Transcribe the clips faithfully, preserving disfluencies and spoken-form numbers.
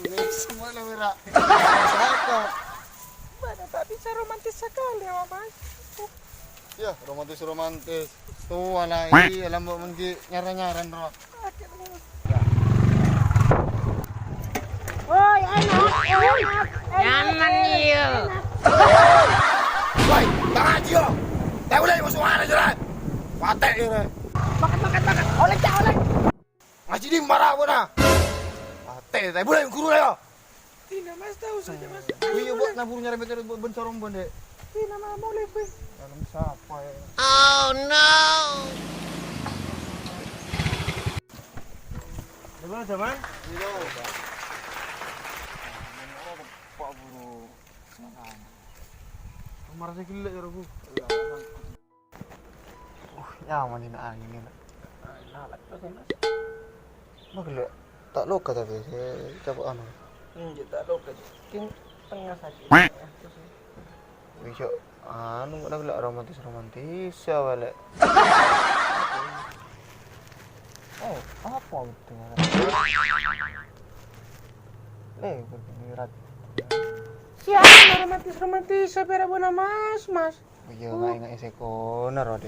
Ini semua lo, Wira. Siapa? Mana tak bisa romantis sekali, Mas? Ya, romantis-romantis. Tuh, ala, iya, lambok menggi nyara-nyaran, ro. Woi, enak, enak, enak, Jangan, enak, iya. Enak. Woi, tangan, Cio. Teh, boleh masuk mana, jalan? Mati, ya, Re. Makan, makan, makan. Oleh, Cak, oleh. Ngaji di marah, mana? Mati, teh, boleh, guru, ya. Tina, Mas, tahu saja, Mas. Oh iya, Bu, nabur nyari meter, Bu, ben sorong, Bu, Dek. Tina, Mas, boleh, Bu. Dalam siapa, ya? Oh, no. Gimana, Jaman? Iya. Pak Guru. Merasa gila ya, Bu. Uh, nyaman ini angin ini. Nah, terus ya, Mas. Mah gila. Tak loka tapi, saya coba anu. Hmm, tak loka. Mungkin tengah saja. Terus ya. Bisa anu, mana gila romantis-romantis ya, balik. Oh, apa itu? Eh, bergiliran. Siapa romantis-romantis, saya pera buana Mas, Mas. Iya, nggak ingat saya kono, Rode.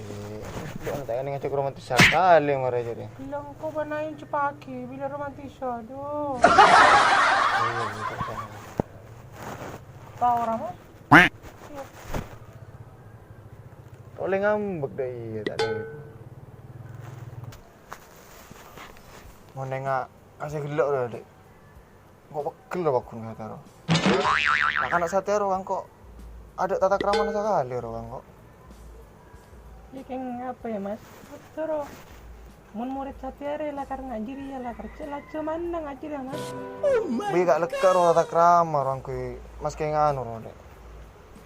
Dong, tak ini ngajak romantis sekali, mereka jadi. Bilang kau banain cepaki, bila romantis, aduh. Iya, iya, tak usah. Tahu orang, Mas? Iya. Oleh ngambek deh, iya, tak ada. Mau nengok, kasih gelok deh, Dek. Engko' pegghel ro paggun satèya ro. Nah, kan satèya ro engko' adâ' tata kramana sakalè ro engko'. Yâ kèng apa yâ, Mas? Terro mon morèd satèya rè lakar ngajhâri yâ lakar cè' lajhâ manna ngajhâri yâ, Mas. Bâi ka' lekka' ro tata krama ro angghuy Mas kèng anu ro, Dek.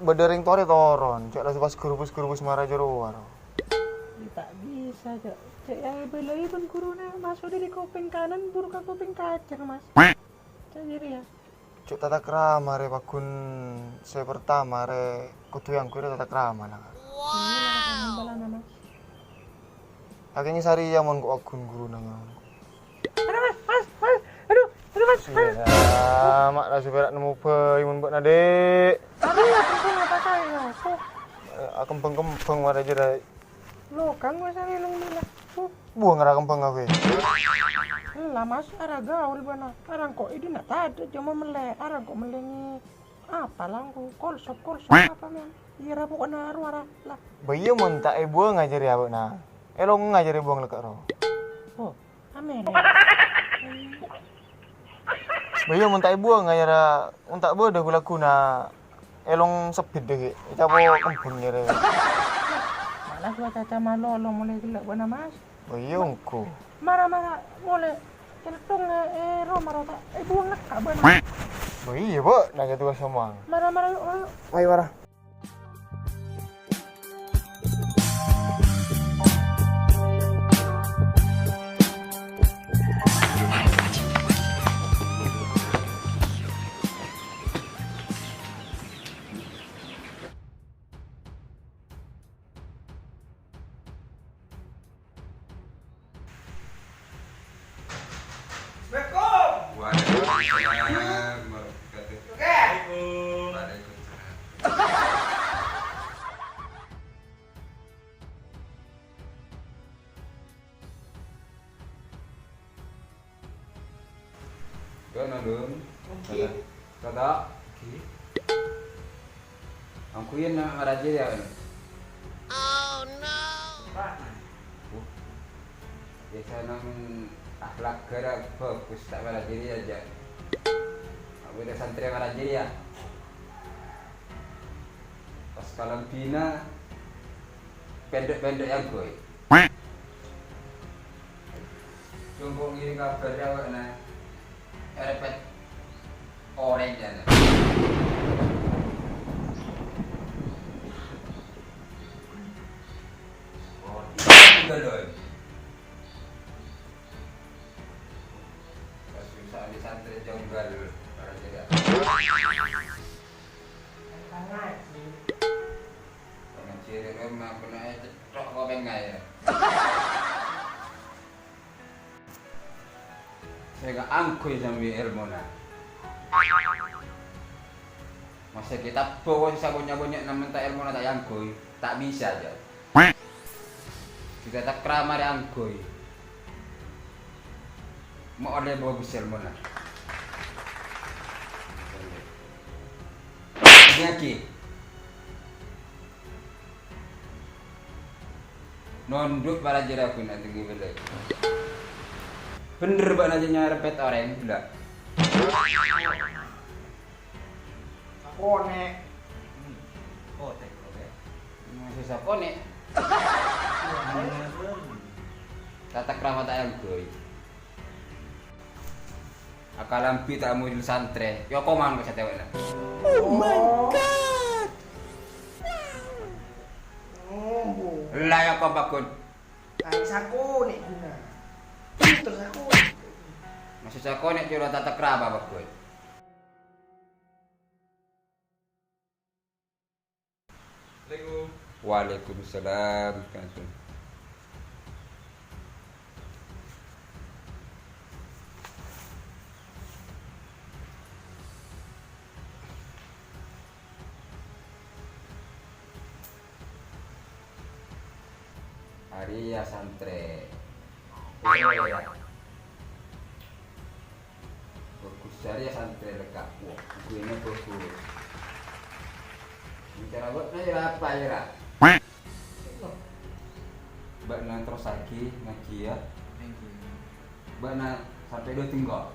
Bâdâ rèng torè toron, cè' lajhâ pas gurubus-gurubus mara jârowa ro. Yâ ta' bisa, Cok. Cè' yâ èbâlâi bân ghuruna, maso' dâri kopèng kanan buru ka kopèng kacèr, Mas. Ca'na jârèya. Cuk, tata krama rè paggun sè pertama rè kodhu èangghuy rè tata krama, la. Iyâ, la, Mas. Akèng sarè yâ mon ko' paggun ghuruna, yâ. Aduh, Mas, Mas, Mas. Aduh, aduh, Mas. Iyâ, ma' la sopèra nemmo bhâi mon bâ'na, Dek. Aduh, yâ, ampon, apa saè, yâ? Eh, akembhâng-kembhâng marè jârèya. Lo, kan gue sari lung lila. Huh. Buang ra kembhâng gue. Lah, Mas, ara gaul bâ'na. Arang ko' idina tadâ' coma mellè. Arang ko' mellè ngi apa langku? Kolsop, kolsop apa, men? Iyâ ra pokokna aro ara. Lah. Bâ iyâ mon ta' èbuwâng ajârèya bâ'na. Èlong ajârèya buwâng lekka' ro. Oh, amèn. Bâ iyâ, mon ta' èbuwâng, yâ ra, mon ta' bâdâ ghu-laghuna, èlong sebbit dâggi', ècapo' kembhâng, yâ ra. Malas wa caca malolo molaè ghellâ' bâ'na, Mas. Bâ iyâ, ongghu. Mara-mara molaè cèlthong, è, è, ro mara ta' èbuwâng lekka' bâ'na. Bâ iyâ, Bu, nanya tugas somang. Mara-mara, yu', yu'. Ayo, mara. Assalamualaikum. Waalaikumsalam warahmatullahi wabarakatuh. Oke. Waalaikumsalam. Dun, Dun. Oke. Kata. Oke. Angghuy yâ na' marajâ yâ, kan? Oh, no. Pak. Uh. Biasa nang akhlak gara bagus ta' marajâ yâ, jâ'. Aku udah santri marajâ yâ. Pas kalambhina, pendek-pendek yâ, Goy. Jumbo ngirim kabar yâ, Wak, nah. Erpet. Orèng jâ, nah. Oh, tinggal, Don. Pas bisa di santri jonggal, para tidak. Ngaji. Ngaji di rumah, kena cethok kopèng kaya. Sè kaangghuy sambi èlmona. Masa kita bawa sisa banyak-banyak namen ta' ilmuna ta' èangghuy. Ta' bisa, jâ. Kita tak kramar èangghuy. Mau ada bawa bisa ilmuna. Lagi. Nondhu' para jârâ ghun atènggi bâlâi. Bhender bâ'na jâ nyarèmpèt orèng, gila. Sakonè'. Hmm. Kotek, kotek. Masih sakonè'. Tata krama ta' èangghuy. Akalambi ta' model santrè, yoko man ka satèwèna. Oh my God. Oh. La yoko bagun. Ai sakonè' ghuna. Terus sakonè'. Maksud sakonè' jârâ tata krama bagun. Assalamualaikum. Waalaikumsalam, Kang Sun. Arèya santrè. Arèya. Bagus, arèya santrè lekka'. Wah, buku ini bagus. Bicara bâ'na ya apa ya, Ra? Bâ'na terrosaghi ngajhi ya. Bâ'na sampè' dua tenggo.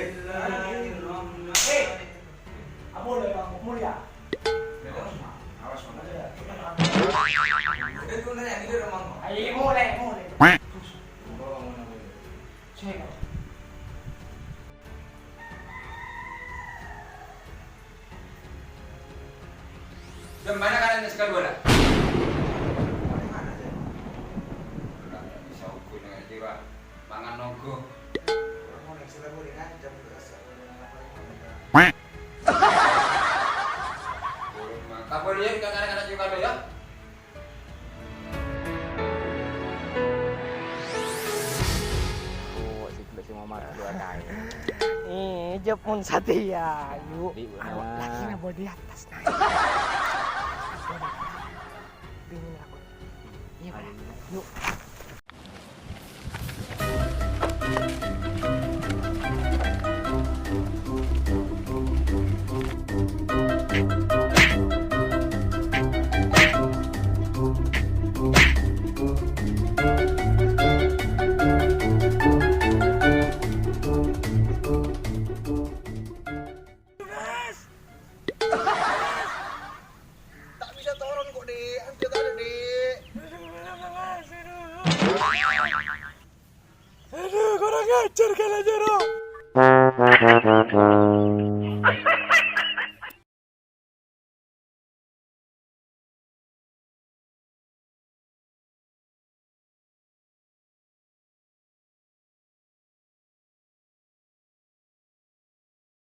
Bismillahirrahmanirrahim. Ayo, mulai, mulai. Sènga'. Jam bârâmpa kalian sekarang bola? Bisa ukur dengan jiwa. Mangan nonggo. Kapan lihat kan anak-anak juga ada ya? Oh, si Belek si Muhammad dua kali. Eh, jep mun satèya, yu. Di mana? Anu, lagi nabo di atas, nah. Bingung aku. Iya, Pak. Yuk. Ta' bisa toron kok, Dek. Hancur ada, Dek. Aduh, kurang ajar kalian, Jero.